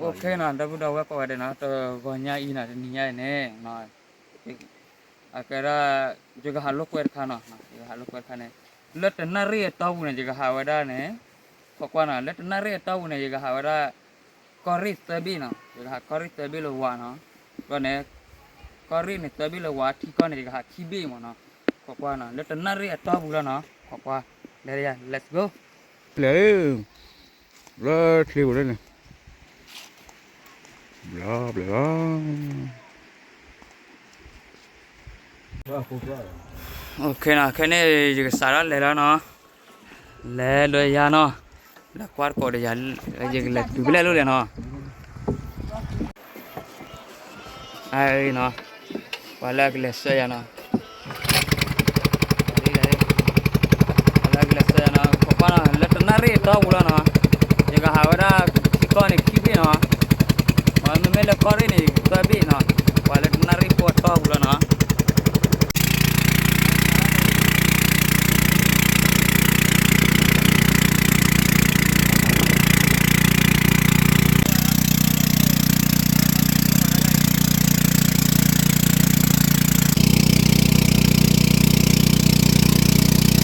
OK နီၤ ဒီပုၢ်ဒီဝဲၢ်ကိးဂၤဒဲးနီၤ တဂီၤညါအံၤနီၤ တနံၤညါအံၤန့ၣ် အကဲဒၣ် ယကဟးလိာ်ကွဲတခါနီၤ ယကဟးလိာ်ကွဲတခါန့ၣ် လၢတနၣ်ရံၣ်အတီၢ်ပူၤန့ၣ် ယကဟးဝဲဒၣ်န့ၣ် ခိးကွၢ်နီၤ လၢတနၣ်ရံၣ်အတီၢ်ပူၤန့ၣ် ယကဟးဝဲဒၣ် ကီၢ်ရ့ၣ်သၢဘ့ၣ်နီၤ ယကဟးကီၢ်ရ့ၣ်သၢဘ့ၣ်လၢဝါနီၤ ဘျီန့ၣ် ကီၢ်ရ့ၣ်န့ၣ်သၢဘ့ၣ်လၢဝါ ထံကီၢ်န့ၣ် ယကဟးခံဘ့ၣ်မးနီၤ ခိးကွၢ်နီၤ လၢတနၣ်ရံၣ်အတီၢ်ပူၤလီၤနီၤ ခိးကွၢ် လဲၤ let's go ပျဲၢ် လၢချ့ပူၤလၢန့ၣ် ဘျီဘျီဘျီ OK နီၤ ခဲန့ၣ် ယကစးထီၣ်လဲၤလီၤနီၤ လဲၤဒီးယၤနီၤ လဲၤကွၢ်တကိးဒီးယၤ ယကလဲၤတုၤဖဲလဲၣ်လိၣ်လဲၣ်နီၤ အနီၤ ပှၤလၢအကလဲၤဆှၢယၤနီၤ ပှၤလၢအကလဲၤဆှၢယၤနီၤ ခိးကွၢ်နီၤ လၢတနၣ်ရံၣ်အတီၢ်ပူၤလီၤနီၤ ယကဟးဝဲဒၣ် ထံကီၢ်န့ၣ်ခံဘ့ၣ်နီၤ မ့မ့ၢ်လၢကီၢ်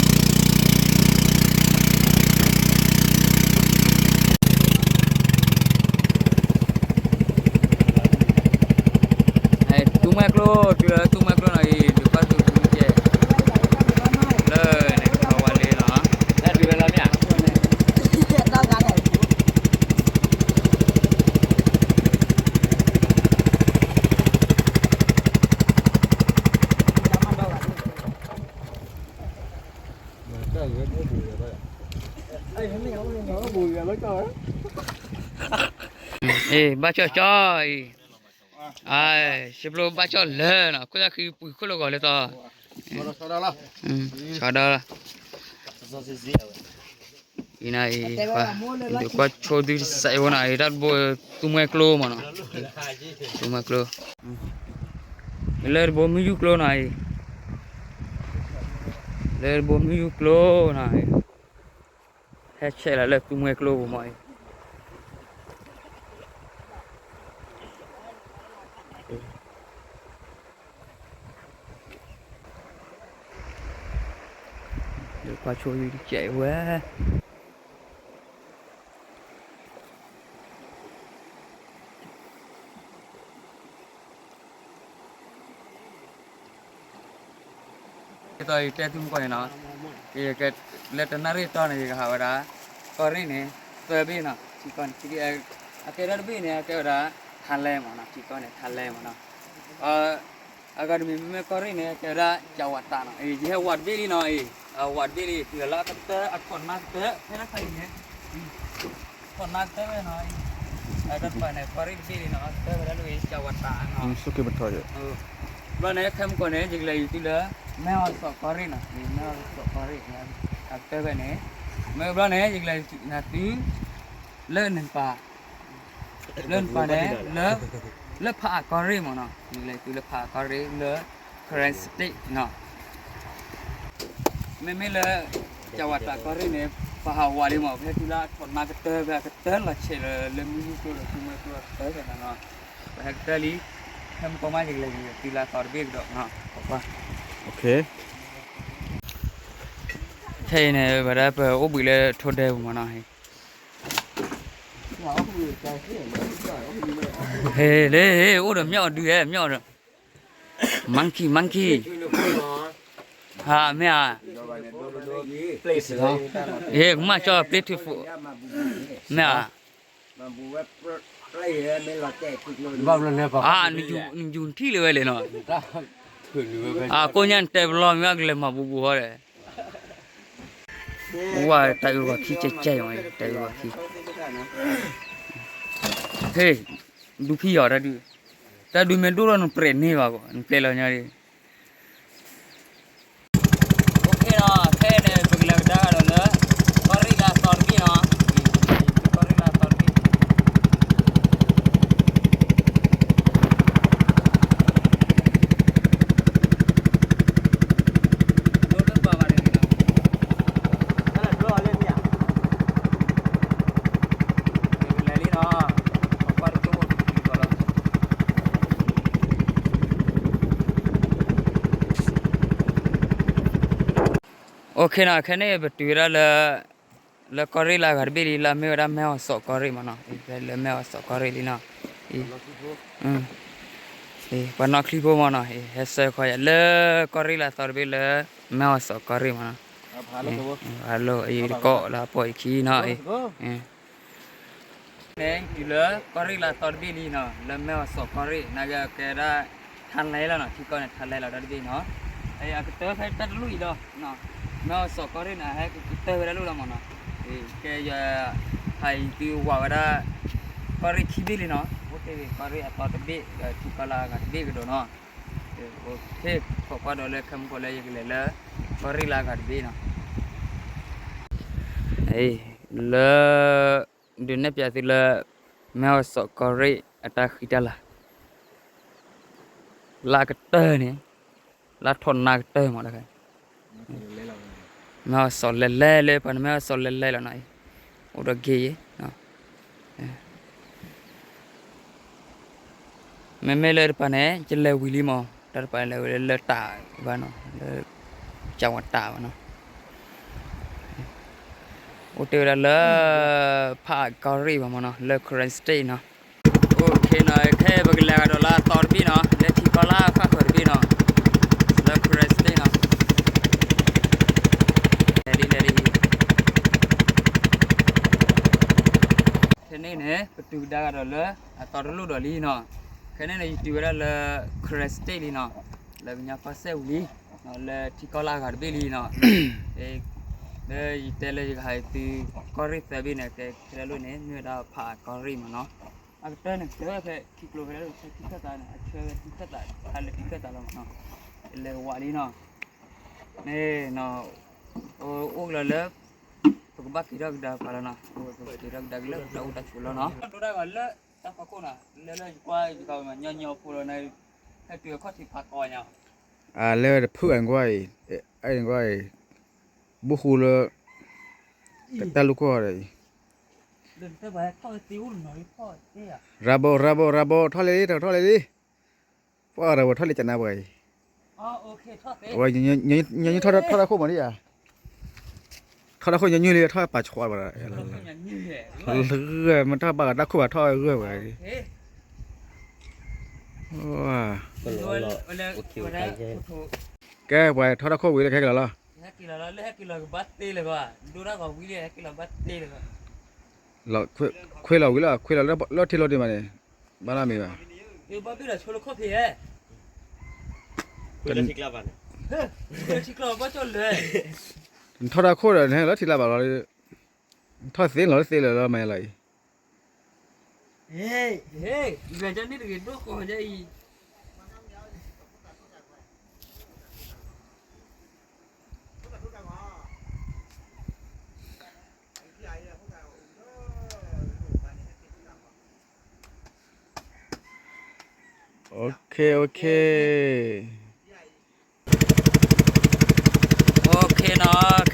ရ့ၣ်န့ၣ် သၢဘ့ၣ်နီၤ ပှၤလၢတနၣ်ရံၣ်ဖိအတီၢ်ပူၤလီၤနီၤ တူၢ်မှဲကျိ တုၤလၢတူၢ်မှဲကျိနီၤအံၤ ဒုးကွၢ်သူၣ်ထူကဲ လၢန့ၣ် ကဝါလ့နီၤ လၢတုၤလၢလီၤမ့ၢ်ဧါ အ့ ဘၣ်ကၠီၣ်ကၠီၣ်အံၤ စံးဘျိဘၣ်ကၠီၣ်လၢနီၤ ခိၣ်သၣ်ဃံပှံၤခိၣ်လၢဂီၤလၢသီ ဆီဒီး အံၤနၤအံၤ ဒုးကွၢ်ဆိသုတစဲးဖိနီၤ အံၤတၢ်တဘိ သူမှဲကျိမးနီၤ သူမှဲကျိ လၢတဘိမုၢ်ယူၢ်ကျိနီၤအံၤ လၢတဘိမုၢ်ယူၢ်ကျိနီၤ ဟဲဆဲးလီၤလၢသူမှဲကျိပူၤမးအံၤ ဒုးကွၢ်ဆိသုတစဲးဝဲ ဒ်သိးယတဲသုမုၢ်ကီၢ်န့ၣ်နီၤ, လၢတနၣ်ရံၣ်အတီၢ်န့ၣ် ယကဟးဝဲဒၣ် ကီၢ်ရ့ၣ်န့ၣ် သၢဘ့ၣ်နီၤ, ထံကီၢ်န့ၣ် အကဲဒၣ်တဘ့ၣ်န့ၣ် အကဲဝဲဒၣ် ထါလဲမးနီၤ, ထံကီၢ်န့ၣ် ထါလဲမးနီၤ. အဂၤတမံၤမ့မ့ၢ်ကီၢ်ရ့ၣ်န့ၣ် ကဲဝဲဒၣ် ကၠၤဝးတးနီၤ, ယဟဲဝးတဘ့ၣ်လံနီၤ, အဝးတဘ့ၣ်လံ တုၤလၢအကတၢၢ် အခိၣ်နၢ်ကတၢၢ် ဖဲလၢခါအံၤန့ၣ် ခိၣ်နၢ်ကတၢၢ်ဝဲနီၤ, အတၢ်တဖၣ်န့ၣ် ကီၢ်ရ့ၣ်တဘ့ၣ်လံနီၤ, ကတၢၢ်ဝဲဒၣ်လၢ ကၠၤဝးတးနီၤ. ဘျီန့ၣ် ခဲမုၢ်ကီၢ်န့ၣ် ယကလဲၤယူၤသုလၢ မဲၢ်အီၣ်စီၣ်ကီၢ်ရ့ၣ်နီၤ, မဲၢ်အီၣ်စီၣ်ကီၢ်ရ့ၣ် အကတၢၢ်ဖဲန့ၣ်, မ့ၢ်ဘျီန့ၣ် ယကလဲၤနၤသု လၢနပၤ လၢနပၤန့ၣ် လၢ လၢဖးအးကီၢ်ရ့ၣ်မးနီၤ, ယကလဲၤသုလၢဖးအးကီၢ်ရ့ၣ်လၢ Karen State နီၤ. မ့မ့ၢ်လၢ ကၠၤဝးတးကီၢ်ရ့ၣ်န့ၣ် ပဟးဝးလံမး, ပဟဲတုၤလၢအခိၣ်နၢ်ကတၢၢ်ဖဲအကတၢၢ်လီၤဆဲးလၢ လၢမုၢ်ယူၢ်ကျိဒီး သူမှဲကျိအကတၢၢ်ဖဲနီၤနီၤ, ပဟဲကတၢၢ်လံ, ခဲမုၢ်ကီၢ်မးယကလဲၤသုလၢအသီတဘ့ၣ်ကဒီးနီၤ, ခဲအံၤန့ၣ် ပဝဲဒၣ်ပအိၣ်ဘှံးလၢထိၣ်ဒဲပူၤမးနီၤ. ဟဲလၢ အိၣ်ဒီးမျီၣ်အီၤဒုးဟဲ မျီၣ်အီၤဒီး monkey monkey ဟါ မ့ၢ်ဧါ, ဟဲကမၣ်ကၠီ play two four မ့ၢ်ဧါ, အါ နယူၤထံၣ်လၢၤဝဲလဲၣ်နီၤ, အကိၣ်ညါနတဲပလီၢ်မ့ၢ်ကလဲၤမၤဘူးဘူးဟီဒီး ဝဲတၢ်အုးဂီၤခံကဲကဲအံၤ တၢ်အုးဂီၤခံ, ဟ့ၣ်, ဒူဖံအီၤတၢ်ဒုး, တၢ်ဒုးမ့ၢ်ဒိၣ်ထီၣ်နပြဲးန့ၢ်ဘၣ်ကီး နကျဲလီၤညါဒီး, ခဲအံၤန့ၣ် ပကလဲၤကဒါကဒီးလၢ ကီၢ်ရ့ၣ်လၢအသီတဘ့ၣ်နီၤ, ကီၢ်ရ့ၣ်လၢအသီတဘ့ၣ် ဒိၣ်လၢပှၤဘၣ်န့ၣ်လီၤ, တၢ်လၢဒိၣ်အီၤလၢမ့ၢ်ဧါ, လဲၤလံနီၤ, အိၣ်ခ့နီၤ, ခဲန့ၣ်ပတုၤဝဲဒၣ်လၢ လၢကီၢ်ရ့ၣ်လၢအဂၤတဘ့ၣ်လံ, လၢအမ့ၢ်ဝဲဒၣ် မဲၢ်အီၣ်စီးကီၢ်ရ့ၣ်မးနီၤ, ဖဲလၢမဲၢ်အီၣ်စီးကီၢ်ရ့ၣ်လံနီၤ, ပှၤနီၣ်ချံဖိမးနီၤ, ဟဲဆှၢခီယၤလၢကီၢ်ရ့ၣ်လၢအသီတဘ့ၣ်လၢ မဲၢ်အီၣ်စီးကီၢ်ရ့ၣ်မးနီၤ, လၢအံၤတကိးလၢအပိာ်အံၤခံနီၤ, န့ၣ်တုၤလၢကီၢ်ရ့ၣ်လၢအသီတဘ့ၣ်လံနီၤ, လၢမဲၢ်အီၣ်စီးကီၢ်ရ့ၣ် နာ်က့ကဲဒၣ် ထါလဲလီၤနီၤ, ထံကီၢ်န့ၣ် ထါလဲလီၤတၢ်တဘ့ၣ်နီၤ, အကတၢၢ်ဖဲတၢ်တလိၣ်အံၤလီၤ, မဲၢ်အီၣ်စီးကီၢ်ရ့ၣ်န့ၣ် ဟဲကတၢၢ်ဝဲဒၣ်လိၣ်လီၤမးနီၤ, ကဲယ ဟးအံၤသုဝးဝဲဒၣ် ကီၢ်ရ့ၣ်ခံဘ့ၣ်လံနီၤ, အိၣ်တ့ၢ်ကီၢ်ရ့ၣ်အသီတဘ့ၣ် ဒီးထံကီၢ်လၢအဂၤတဘ့ၣ်ကဒီးနီၤ, ခိးကွၢ်ဒီးလၢခဲမုၢ်ကီၢ်လၢယကလဲၤလၢ ကီၢ်ရ့ၣ်လၢအဂၤတဘ့ၣ်နီၤ, လၢ ဒုးနဲၣ်ဖျါသုလၢ မဲၢ်အီၣ်စီးကီၢ်ရ့ၣ်အတၢ်ဃံတၢ်လၤ လၢအကတၢၢ်န့ၣ်, လၢထီၣ်နါကတၢၢ်မးတခါ, မဲၢ်အီၣ်စီးလဲၤလဲၤလၢပှၤန့ၣ် မဲၢ်အီၣ်စီးလဲၤလဲၤလီၤနီၤ, အိၣ်ဒီးဂ့ၤယဲ, မ့မ့ၢ်လၢတပၤန့ၣ် ယလဲၤဝံၤလံမး, တၢ်တပၤလဲၤဝံၤလၢတၢ်ဘၣ်နီၤ, လၢ ကၠၣ်ဝတၢ်ဘၣ်နီၤ, အိၣ်တ့ၢ်ဝဲဒၣ်လၢ ဖးအကီၢ်ရ့ၣ်ဘၣ်မးနီၤ, လၢ Karen State နီၤ, အိၣ်ခ့နီၤ, ခဲအံၤပကလဲၤကဒီးလၢအသီတဘ့ၣ်နီၤ, လၢထံကီၢ်လၢအဃၣ်ဃၢၤတဘ့ၣ်နီၤ, လၢ Karen State နီၤ, လဲၤဒ်လဲၤဒ်အံၤ ခဲန့ၣ်န့ၣ် ပတုၤကဒါကဒီးလၢ အသီတလိၣ်ဒီးလံနီၤ, ခဲန့ၣ်န့ၣ် ယတုၤဝဲဒၣ်လၢ Karen State လံနီၤ, လၢကညီကီၢ်စဲၣ်ဝံၤလံ, လၢထံကီၢ်လၢအဂၤတဘ့ၣ်လံနီၤ, လၢယတဲလၢယကဟးသု ကီၢ်ရ့ၣ်သၢဘ့ၣ်န့ၣ် ကဲခဲလၢာ်လိၣ်န့ၣ် မ့ၢ်ဝဲဒၣ်ဖးအကီၢ်ရ့ၣ်မးနီၤ, အကတၢၢ်န့ၣ် ကတၢၢ်ဖဲထံကျိဖဲလၢဖဲထံခၢၣ်သးန့ၣ် အဆၢဝဲထံခၢၣ်သး ဖးလၢထံခၢၣ်သးလီၤမးနီၤ, လဲၤကဝးလံနီၤ, န့ၣ် အိၣ်ကလီၤလၢ ပကဘၣ်က့ၤထီၣ်ကဒါပှၤလီၤနီၤ, ပကက့ၤထီၣ်ကဒါက့ၤလၢတၢ်အိၣ်တၢ်ဆိးလီၤနီၤ, ဒိတၢ်ဂီၤလၢတၢ်ဖီခိၣ်နီၤ, လၢလၢယကွၢ်ယကညီညီဖိလီၤန့ၣ်, ဟဲတုၤအခီၣ်ထံးဖးကီညါ, အလၢတဖုၣ်အကွၢ်အံၤ, အကွၢ်အံၤ, ဘူၣ်ဃူလၢ တၢ်လူၢ်ကီၢ်ဒီးအံၤ, ရၤဘီ ရၤဘီ ရၤဘီ ထီၣ်လဲၤလံ ထီၣ်လဲၤလံ, ပှၤရၤဘီထီၣ်လဲၤကနါပှၤအံၤ, ထီၣ်တၢ်ခိၣ်မးဒ်ဧါ, ထီၣ်တၢ်ခိၣ်ညီနုၢ်လံ ထီၣ်ပာ်ဆှီဘၣ်, မ့ၢ်ထီၣ်ဘၣ်တၢ်ခိၣ်ဘၣ်ထီၣ်ဂၢၢ်ဝဲ, ကဲပှၤထီၣ်တၢ်ခိၣ်ဝံၤလၢကဟဲက့ၤလီၤလီၤ, ခွ့လီၤဝံၤလီၤ ခွ့လီၤလၢထံလိၤန့ၣ်ဘၣ်န့ၣ်, ဘၣ်လၢမ့ၢ်ဘၣ် ထီၣ်တၢ်ခိၣ်ဒီး နဟဲလီၤထံကျါဘၣ်လီၤ, ထီၣ်သ့လီၤသ့လီၤလီၤမးလီၤအံၤ, OK OK, OKနီၤ,